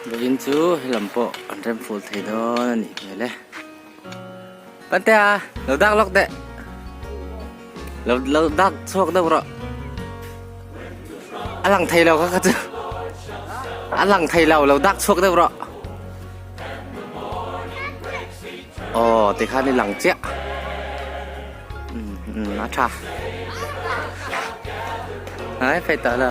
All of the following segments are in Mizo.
Vawiin chu helam pawh an rem ful thei dawn a nih hmel e. Pantea lo dak lawk teh. Lo lo dak chhuak deuh rawh. A lang thei lo kha kha chu. A lang thei lo lo dak chhuak deuh rawh. Aw tikhan i lang chiah. Um um a tha. Ai phei tawh lo.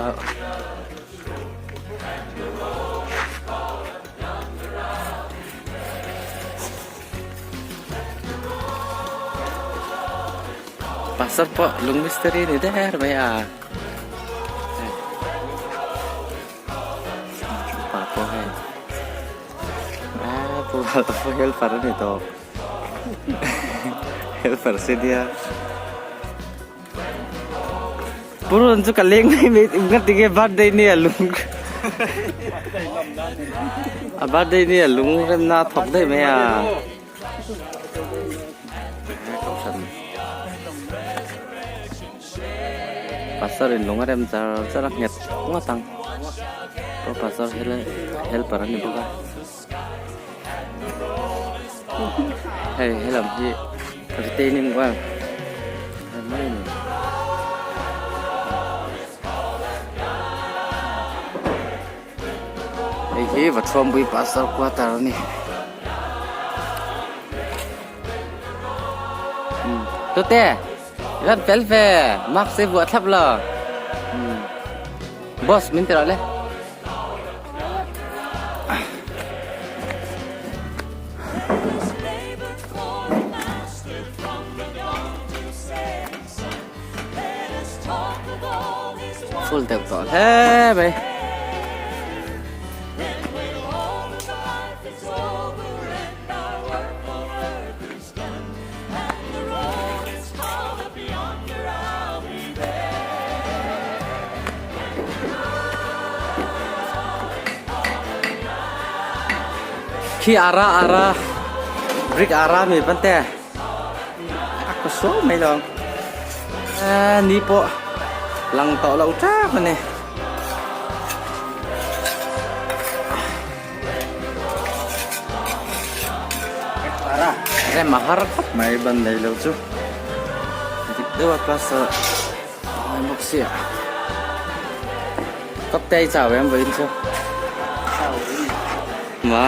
Pastor pawh lung mistiri ni der mai a. Pa pawh hei ah pu pu helper a ni tawp helper si nia. Purun chu ka leng mai mai nga tinge birthday ni a lung a birthday ni a lung remna a thawk daih mai a pastor in lung a rem char char a nghet ngawt ang aw pastor helper a ni bawk a hei helam hi retaining wall a ni mai a ni. Hei hi Vathuampui Pastor quarter a ni. Tute i han fel ve mask i vuah thlap lo boss min ti rawh le. Full deuh tawh hle mai. Khi ara ara brick ara mi pan te a ka suau mai lo ni pawh lang tawh lo tep a ni. Rem a har khawp mai ban nei lo chu dik deuh a plaster a ngai bawk sia kawp te i chau em vawiin chu ma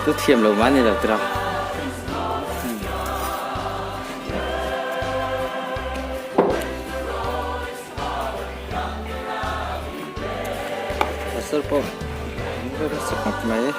tu thiam lo mah ni lo tira. Pastor pawh an rem sa khawp mai.